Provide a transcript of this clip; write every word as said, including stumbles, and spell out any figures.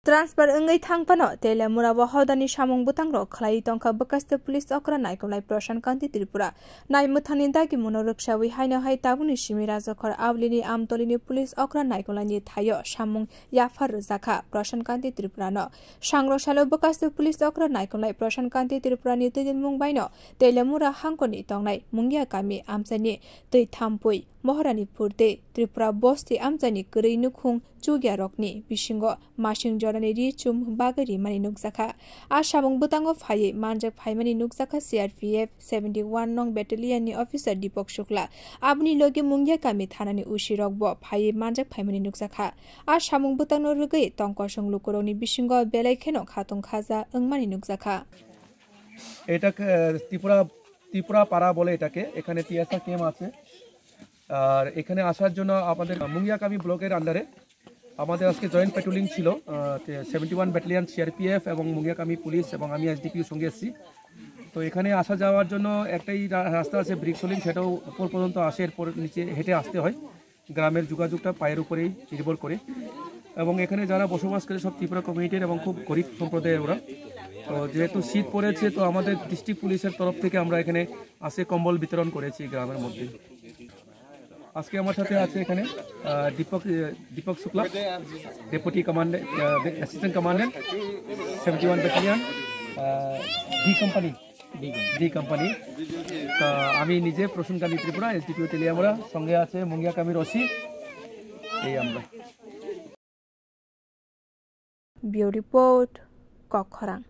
Transfer wngwi thang phano Teliamura o hodani samung bwtangrok khlaiwi tongkha bwkhaste police okra naikolnai Prashan Kanti Tripura. Nai mwthangni dagimungno rwksawi haino hai tabukni simi Rajakhor Aulini Amtolini police okra naikolnaini thaio samung yaphar rwjakha Prashan Kanti Tripurano. Sangrok salo bwkhaste police okra naikolnai Prashan Kanti Tripurani twijlmung baino Teliamura hangkoni tongnai Mungia kami amchaini twi thampui Moharani Purte Tripura bosti amchaini kwrwi nukhung chugyarokni bisingo masing jorani ri chum bagwi rimani nukjakha. A samung bwtango phaiwi manjak phaimani nukjakha C R P F seventy one nong battalion ni officer Deepak Shukla. Aboni logi Mungia kami thanani O C rokbo phaiwi manjak phaimani nukjakha. A samung bwtangno rwgwi tongkosong lukurokni bisingo belai kheno khatung khaja wngmani nukjakha. এটা আহ, ত্রিপুরা ত্রিপুরা পাড়া বলে এটাকে। এখানে TSR camp আছে। আর এখানে আসার জন্য আমাদের মুঙ্গিয়াকামি ব্লকের আন্ডারে আমাদের আজকে জয়েন্ট প্যাট্রোলিং ছিল। সেভেন্টি ওয়ান ব্যাটালিয়ন সিআরপিএফ এবং মুঙ্গিয়াকামি পুলিশ এবং আমি এসডিপিও সঙ্গে এসেছি। তো এখানে আসা যাওয়ার জন্য একটাই রা- রাস্তা আছে, ব্রিক সোলিং, সেটাও উপর পর্যন্ত আসে, এরপর নিচে হেঁটে আসতে হয়। গ্রামের যোগাযোগটা পায়ের উপরেই নির্ভর করে। এবং এখানে যারা বসবাস করে সব ত্রিপুরা কমিউনিটির এবং খুব গরিব সম্প্রদায়ের ওরা। তো যেহেতু শীত পড়েছে, তো আমাদের ডিস্ট্রিক্ট পুলিশের তরফ থেকে আমরা এখানে আজকে কম্বল বিতরণ করেছি গ্রামের মধ্যে। আজকে আমার সাথে আছে এখানে আহ, দীপক আহ, Deepak Shukla, deputy commandant, assistant commandant, seventy one battalion, D company. D company. তা আমি নিজে প্রসূন কান্তি ত্রিপুরা, এসডিপিও তেলিয়ামুড়া, সঙ্গে আছে মুঙ্গিয়া কামির ওসি। এই আমরা। Bureau Report, Kokkhorang.